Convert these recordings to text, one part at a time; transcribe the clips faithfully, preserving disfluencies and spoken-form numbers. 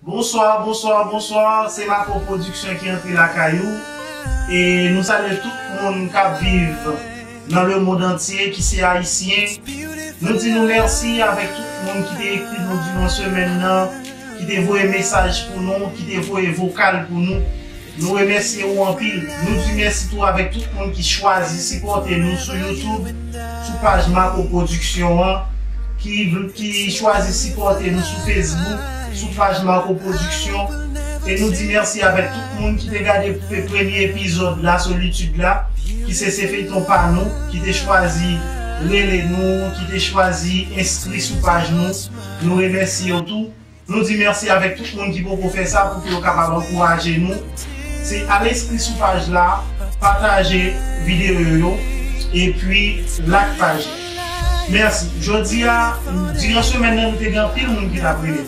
Bonswa, bonswa, bonswa. Se Marco Production ki antre lakay ou. E nou salye tout moun k ap viv nan lemonn antye ki se ayisyen. Nou di nou mèsi avèk tout moun ki te ekri nou diran semèn nan, ki te voye mesaj pou nou, ki te voye vokal pou nou. Nou remèsye ou anpil. Nou di mèsi tou avèk tout moun ki chwazi sipòte nou sou YouTube, sou paj Marco Production an, ki, ki chwazi sipòte nou sou Facebook, sou paj Marco Production. E nou di mèsi avèk tout moun ki te gade pre-, premye epizòd La Solitude la, ki se, se feyton pa nou, ki te chwazi rele nou, ki te chwazi enskri sou paj nou. Nou remèsye yo tou. Nou di mèsi avèk tout moun ki poko fè sa pou ke yo kapab ankouraje nou. Se al enskri sou paj la, pataje videyo yo, epi like paj la. Mèsi. Jodi a, diran semèn nan, nou te gen anpil moun ki t ap rele.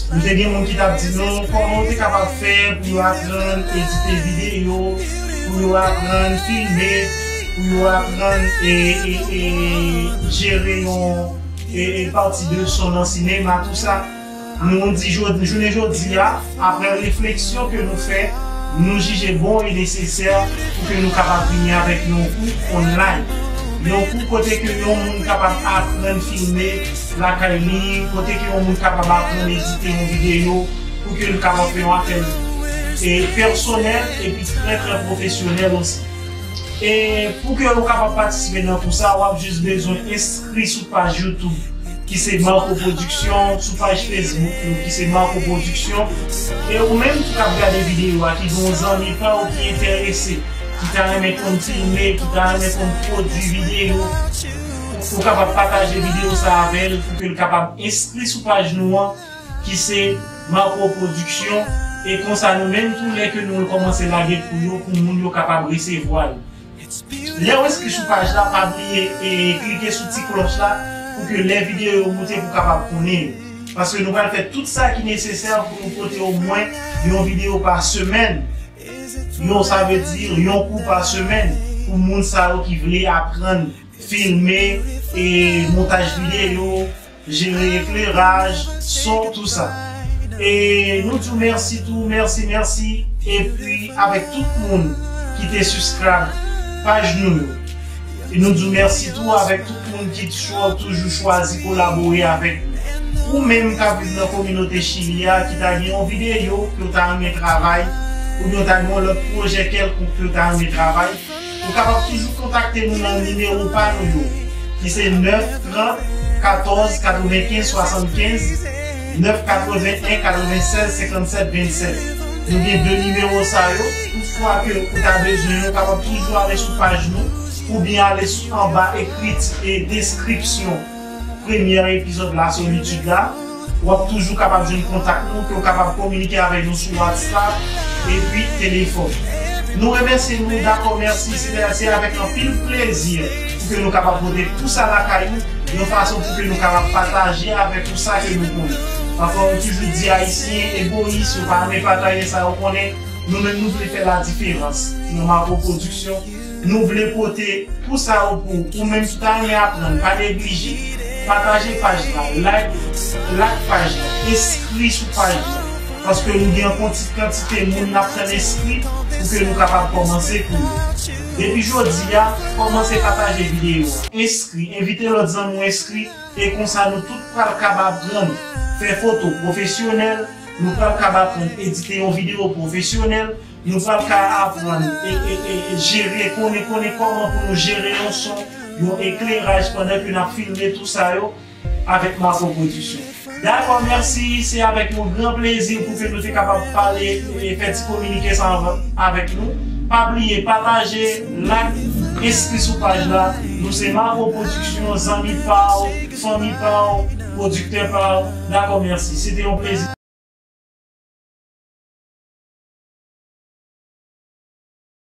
Nou te gen moun ki t ap di nou kòman yo te kapab fè pou yo aprann edite videyo, pou yo aprann filme, pou yo aprann e, e, e, jere yon e, e pati de son nan sinema, tou sa. Nou di jodi, jounen jodi a, apre refleksyon ke nou fè, nou jije bon e nesesè pou ke nou kapab vini avèk yon kou online. Yon kou kote ke yon moun kapab aprann filme lakay li, kote ke yon moun kapab aprann edite yon videyo, pou ke l kapab fè yon apèl e pèsonèl epi trè, trè pwofesyonèl osi. E pou ke ou kapab patisipe nan kou sa, w ap jis bezwen enskri sou paj YouTube ki se Marco Production, sou paj Facebook nou ki se Marco Production. E ou menm tou k ap gade videyo a, ki gen yon zanmi pa w ki enterese, ki ta renmen konn filme, ki ta renmen konn pwodui videyo, ou kapab pataje videyo sa avè l pou ke l kapab enskri sou paj nou an, ki se Marco Production. E konsa nou menm tou, lè ke nou kòmanse lage kou yo, pou moun yo kapab resevwa l. Lè w enskri sou paj la, pa bliye e klike sou ti klòch la pou ke lè videyo yo moute pou w kapab konnen yo. Paske nou pral fè tout sa ki nesesè pou nou pote omwen yon videyo pa semèn. Yon, sa vle di yon kou pa semèn pou moun sa yo ki vle aprann filme e montaj videyo, jere ekleraj, son, tou sa. E nou di w mèsi tou, mèsi, mèsi. Epi avèk tout moun ki te subscribe paj nou yo. E nou di w mèsi tou avèk tout moun ki cho-, toujou chwazi kolabore avèk nou. Ou menm k ap viv nan kominote Chili a, ki ta gen yon videyo ke w ta renmen travay, oubyen w ta gen yon lòt pwojè kèlkonk ke w ta renmen travay, ou kapab toujou kontakte nou nan nimewo pa nou yo, ki se nèf trant katòz katrevenkenz swasannkenz, nèf katreven en katrevennsèz senkannsèt vennsèt. Nou gen de nimewo sa yo. Toutfwa ke ou ta bezwen yo, ou kapab toujou ale sou paj nou, oubyen ale sou anba ekriti e deskripsyon premye epizòd La Solitude la. W ap toujou kapab jwenn kontak nou, ke w kapab kominike avèk nou sou WhatsApp epi telefòn. Nou remèsye nou, dakò, mèsi, se, se avèk anpil plezi pou ke nou kapab pote kou sa lakay ou, yon fason pou ke nou kapab pataje avèk ou sa ke nou konnen. Pafwa, nou toujou di Ayisyen egoyis, yo pa renmen pataje sa yo konnen. Nou menm, nou vle fè ladiferans nan Marco Production. Nou vle pote kou sa yo pou ou. Ou menm ki ta renmen aprann, pa neglije. Pataje paj la, like, like paj la, enskri sou paj la. Paske nou gen yon konti-, kantite moun n ap tann enskri pou ke nou kapab kòmanse kou yo. Depi jodi a, kòmanse pataje videyo a. Enskri, envite lòt zanmi w enskri, e konsa nou tout pral kapab aprann fè foto pwofesyonèl, nou pral kapab aprann edite yon videyo pwofesyonèl, nou pral ka aprann e, e, e, e jere, konnen, konnen kòman pou nou jere yon son, yon ekleraj pandan ke n ap filme tou sa yo avèk Marco Production. Dakò, mèsi, se avèk yon gran plezi pou ke nou te kapab pale e fè ti kominike sa ansanm avèk nou. Pa bliye pataje, like, enskri sou paj la. Nou se Marco Production, zanmi pa w, fanmi pa w, pwodiktè pa w. Dakò, mèsi. Se te yon plezi.